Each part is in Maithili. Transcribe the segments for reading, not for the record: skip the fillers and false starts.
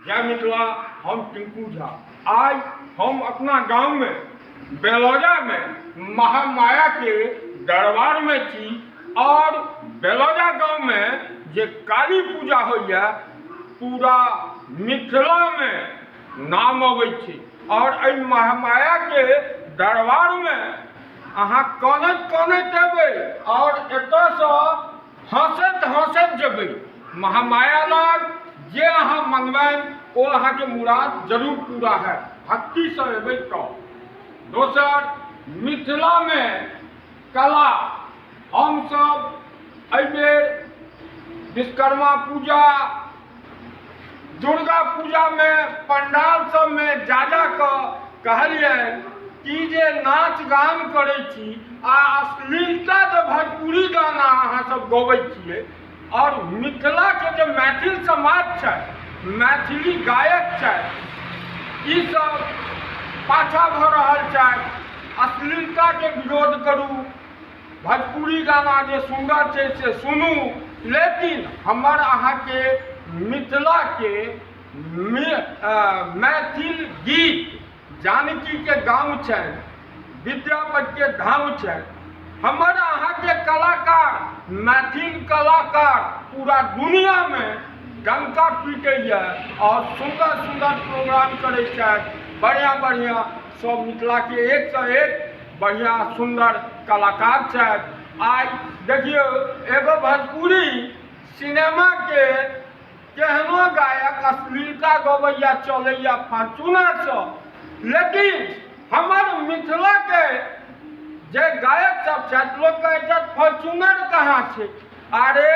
जय मिथिला, हम टिंकू झा। आइ हम अपना गाममे बेलौजामे महामायाके दरबारमे छी आओर बेलौजा गाममे जे काली पूजा होइए पूरा मिथिलामे नाम अबै छै आओर एहि महामायाके दरबारमे अहाँ कनैत कनैत अयबै आओर एतयसँ हँसैत हँसैत जेबै। महामाया लग जे अहाँ मंगबनि ओ अहाँके मुराद जरूर पूरा हैत, भक्तिसँ एबै तऽ। दोसर, मिथिलामे कला, हमसभ एहिबेर विश्वकर्मा पूजा, दुर्गा पूजामे पंडाल सबमे जा जा कऽ कहलियनि कि जे नाच गान करै छी आ अश्लीलता जे भोजपुरी गाना अहाँ सब गबै छियै आओर मिथिलाके जे मैथिल समाज छथि, मैथिली गायक छथि, ई सब पाछाँ भऽ रहल छथि। अश्लीलताके विरोध करू, भोजपुरी गाना जे सुन्दर छै से सुनू, लेकिन हमर अहाँके मिथिलाके मैथिल गीत, जानकीके गाम छनि, विद्यापतिके धाम छनि, हमर अहाँके कलाकार, मैथिल कलाकार पूरा दुनिआमे डंका पीटैए आओर सुन्दर सुन्दर प्रोग्राम करै छथि, बढ़िआँ बढ़िआँ सब मिथिलाके एकसँ एक बढ़िआँ सुन्दर कलाकार छथि। आइ देखियौ एगो भोजपुरी सिनेमाके केहनो गायक अश्लीलता गबैया चलैया फॉर्च्यूनरसँ, लेकिन हमर मिथिलाके जे गायक सब छथि लोक कहै छथि फॉर्च्यूनर कहाँ छै। अरे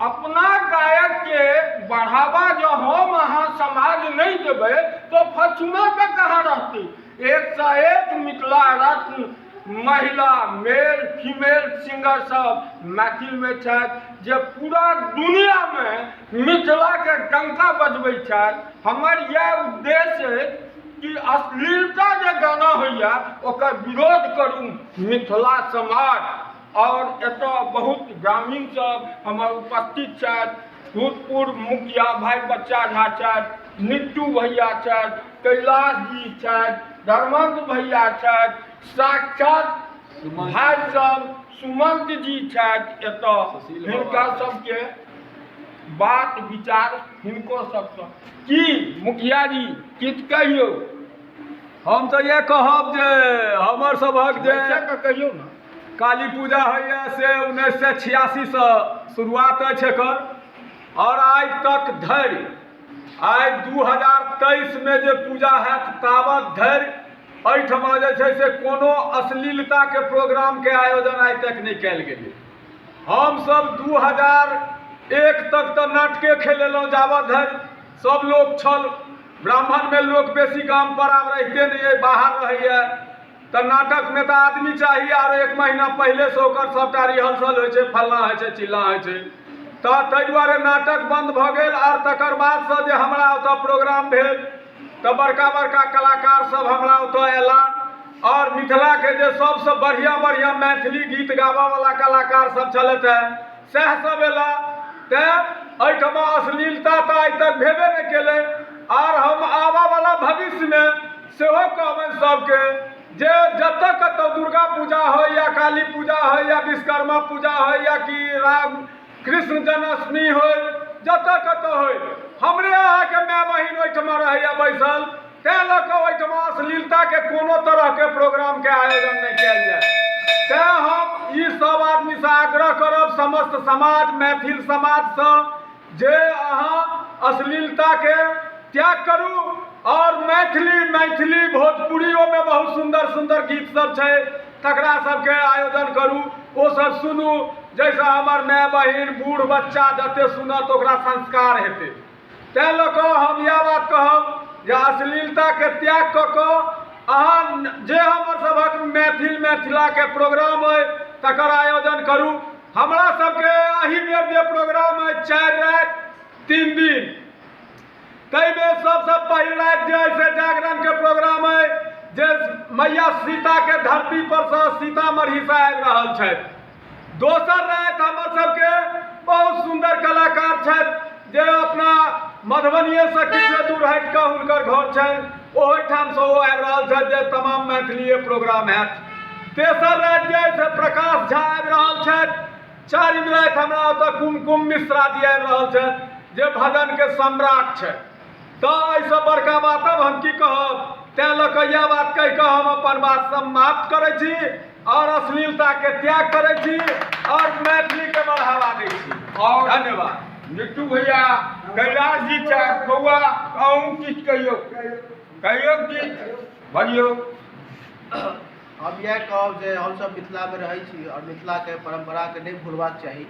अपना गायकके बढ़ावा जँ हम अहाँ समाज नहि देबै तऽ फॉर्च्यूनर पे कहाँ रहतै। एकसँ एक मिथिला रत्न महिला मेल फीमेल सिंगर सब मैथिलमे छथि जे पूरा दुनिआमे मिथिलाके डंका बजबै छथि। हमर इएह उद्देश्य अछि कि अश्लीलता जे गाना होइए ओकर विरोध करू मिथिला समाज। आओर एतऽ बहुत ग्रामीण सब हमर उपस्थित छथि, भूतपूर्व मुखिया भाइ बच्चा झा छथि, निट्टू भैया छथि, कैलाश जी छथि, धर्मेंद्र भैया छथि, साक्षात भाइ सब सुमंत जी छथि एतऽ। हिनका सबके बात विचार हिनको सबसँ की मुखिया जी किछु कहियौ। हम तऽ इएह कहब जे हमर सभक जे कहियौ ने काली पूजा होइए से 1986सँ शुरुआत अछि एकर आओर आइ तक धरि आइ 2023मे जे पूजा हैत ताबत धरि एहिठमा जे छै से कोनो अश्लीलताके प्रोग्रामके आयोजन आइ तक नहि कयल गेलै। हमसभ 2001 तक तऽ नाटके खेलेलहुँ जाबत धरि सब लोक छल। ब्राह्मणमे लोक बेसी गामपर आब रहिते नहि अइ, बाहर रहैए, तऽ नाटकमे तऽ आदमी चाही आर एक महीना पहिलेसँ ओकर सभटा रिहर्सल होइ छै, फल्लाँ होइ छै, चिल्लाँ होइ छै, तऽ ताहि दुआरे नाटक बन्द भऽ गेल। आर तकर बादसँ जे हमरा ओतऽ प्रोग्राम भेल तऽ बड़का बड़का कलाकार सब हमरा ओतऽ अयला आओर मिथिलाके जे सबसँ बढ़िआँ बढ़िआँ मैथिली गीत गाबऽवला कलाकार सब छलथि हेँ सएह सब अयला। तैँ एहिठमा अश्लीलता तऽ आइ तक भेबे नहि केलै। आर हम आबऽवला भविष्यमे सेहो कहबनि सबके जे जतऽ कतौ दुर्गा पूजा होइ या काली पूजा होइ या विश्वकर्मा पूजा होइ या कि राम कृष्ण जन्माष्टमी होइ, जतऽ कतौ होइ, हमरे अहाँके माय बहिन ओहिठमा रहैए बैसल, तैँ लऽ कऽ ओहिठमा अश्लीलताके कोनो तरहके प्रोग्रामके आयोजन नहि कयल जाय। तैँ हम ई सब आदमीसँ आग्रह करब, समस्त समाज मैथिल समाजसँ, जे अहाँ अश्लीलताके त्याग करू आओर मैथिली मैथिली भोजपुरियोमे बहुत सुन्दर सुन्दर गीत सब छै तकरा सबके आयोजन करू, ओ सब सुनू, जाहिसँ हमर माय बहिन बूढ़ बच्चा जते सुनत ओकरा संस्कार हेतै। तैँ लऽ कऽ हम इएह बात कहब जे अश्लीलताके त्याग कऽ कऽ अहाँ जे हमर सभक मैथिल मिथिलाके प्रोग्राम अइ तकर आयोजन करू। हमरा सबके एहि बेर जे प्रोग्राम अइ 4 राति 3 दिन, ताहिमे सबसँ पहिल राति जे अइ से जागरणके प्रोग्राम अइ जे मैया सीताके धरती परसँ सीतामढ़ीसँ आबि रहल छथि। दोसर राति हमर सबके बहुत सुन्दर कलाकार छथि जे अपना मधुबनिएसँ किछु दूर हटि कऽ हुनकर घर छनि, ओहिठामसँ ओ आबि रहल छथि जे तमाम मैथिलीए प्रोग्राम हैत। तेसर राति जे से प्रकाश झा आबि रहल छथि। चारिम राति हमरा ओतऽ कुमकुम मिश्रा जी आबि रहल छथि जे भजनके सम्राट छथि। तऽ एहिसँ बड़का बात अब हम की कहब, तैँ लऽ कऽ इएह बात कहि कऽ हम अपन बात समाप्त करै छी आओर अश्लीलताके त्याग करै छी आओर मैथिलीके बढ़ावा दै छी। आओर धन्यवाद। मिट्टू भैया, कैलाश जी छथि, बौआ अहूँ किछु कहियौ, कहियौ किछु बजियौ। हम इएह कहब जे हमसभ मिथिलामे रहै छी आओर मिथिलाके परम्पराके नहि भूलबाक चाही।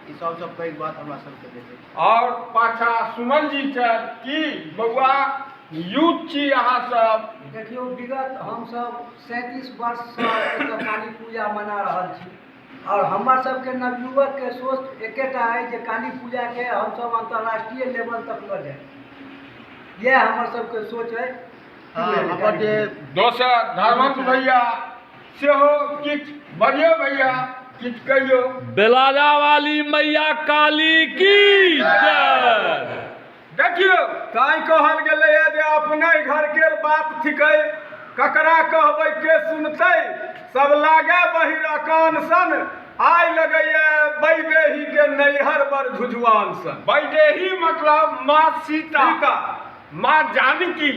ई सबसँ पैघ बात हमरा सबके लेल अछि। आओर पाछा सुमन जी छथि, की बौआ यूथ छी अहाँ सब? देखियौ, विगत हमसभ 37 वर्षसँ एतऽ काली पूजा मना रहल छी आओर हमर सबके नवयुवकके सोच एकेटा अइ जे काली पूजाके हमसभ अन्तर्राष्ट्रीय लेवल तक लऽ जाइ। इएह हमर सबके सोच अइ। हँ, हमर जे दोसर धर्मंत भैया सेहो किछु बजियौ, भैया किछु कहियौ। बेलाजा वाली मैया काली की जय। देखियौ, तैँ कहल गेलैए जे अपने घर के बात थिकै, ककरा कहबै के सुनतै, सब लागे बहिर अकान सन, आइ लगैए वैदेही के नैहर बड़ झुझुआन सन। वैदेही मतलब माँ सीता, सीता, माँ जानकी।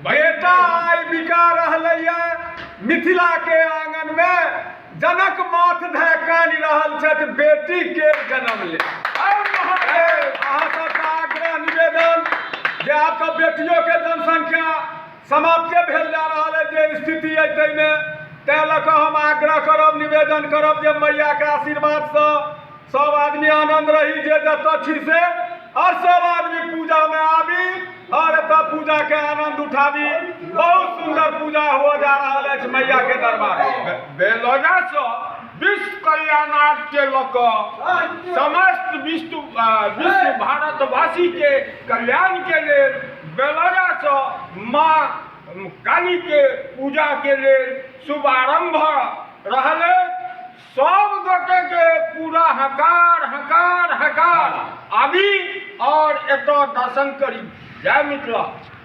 बेटा आइ बिका रहलैए मिथिला के आंगन में, जनक माथ धए कानि रहल छथि बेटी के जन्म ले। अहाँ सबके आग्रह निवेदन जे आब तऽ बेटियो के जनसंख्या समाप्ते भेल जा रहल है जे स्थिति अइ ताहिमे, तैँ लऽ कऽ हम आग्रह करब, निवेदन करब जे मैयाके आशीर्वादसँ सब आदमी आनन्द रही जे जतऽ छी से, आओर सब आदमी पूजामे आबी आओर एतऽ पूजाके आनन्द उठाबी। बहुत सुन्दर पूजा हुअ जा रहल अछि मैयाके दरबारमे। बेलौजासँ विश्व कल्याणार्थ के लऽ कऽ समस्त विश्व विश्व भारतवासी के कल्याण के लेल बेलौजासँ माँ काली के पूजा के लेल शुभारंभ रहल अछि। सब गोटे के पूरा हकार हकार हकार आबी और एतऽ दर्शन करी। जय मिथिला।